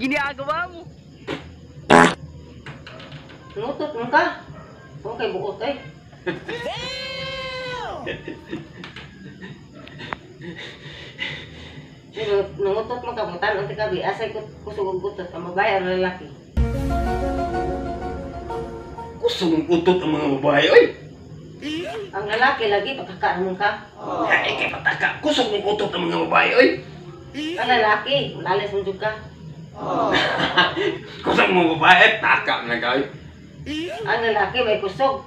Ginagawa mo? Nangutot man ka. Kung kay buot eh. Nangutot man ka, mutan ang kabi, asay ko kusog og utot, ang babae ang lalaki? Kusog ang utot ang mga babae, oy. Ang lalaki lagi, pataka naman ka. Ay, kay pataka. Kusog ang utot ang mga babae, oy. Ang lalaki, malalis mo jud ka. Kusog ang mga babae, taka na ka, oy. Ang lalaki may kusog.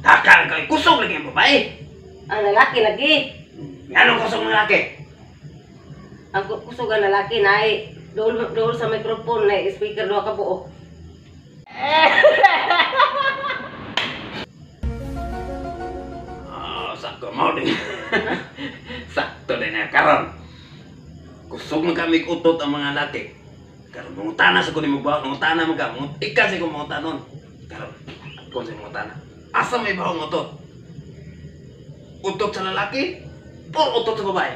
Taka na ka, oy. Kusog lagi ang babae. Ang lalaki lagi. Nganong kusog ang lalaki? Ang kusog ang lalaki na ay dool dool sa microphone na speaker duha ka buok. Ah, sakto mo din. Sakto din na karon. Kusog man kami utot ang mga laki. Karon mangutana sa kunin mo ba? Mangutana man ka. Ika sa kong mangutanon. Karon, kung sa mangutana. Asa may bahong utot? Utot sa lalaki? O utot sa babae?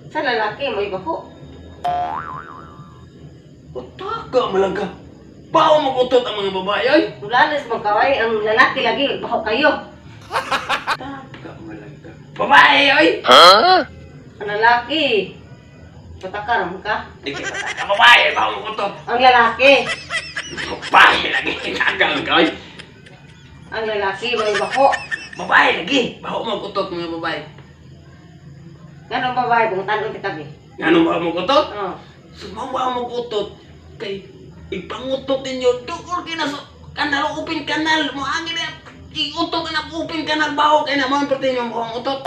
Sa lalaki may bako. Utaka malaga. Baho mag-utot ang mga babae ay. Mulalis man ka ay ang lalaki lagi bako kayo. Taka malaga. Babae ay. Ang lalaki pataka raman ka. Di kay pataka babae baho mag-utot. Ang lalaki, Babae lagi. Taka lang ka ay. ang lalaki may bako. Babae lagi. Baho mag-utot mga babae. Nganong babae bungtan ti kabi? Ngano ba mag-utot? Oh. Sumawa mo utot kay ipangutot ninyo duol kay na sa kanal open kanal mo angin na iutot na open kanal baho kay na mo ang perti mo ang utot.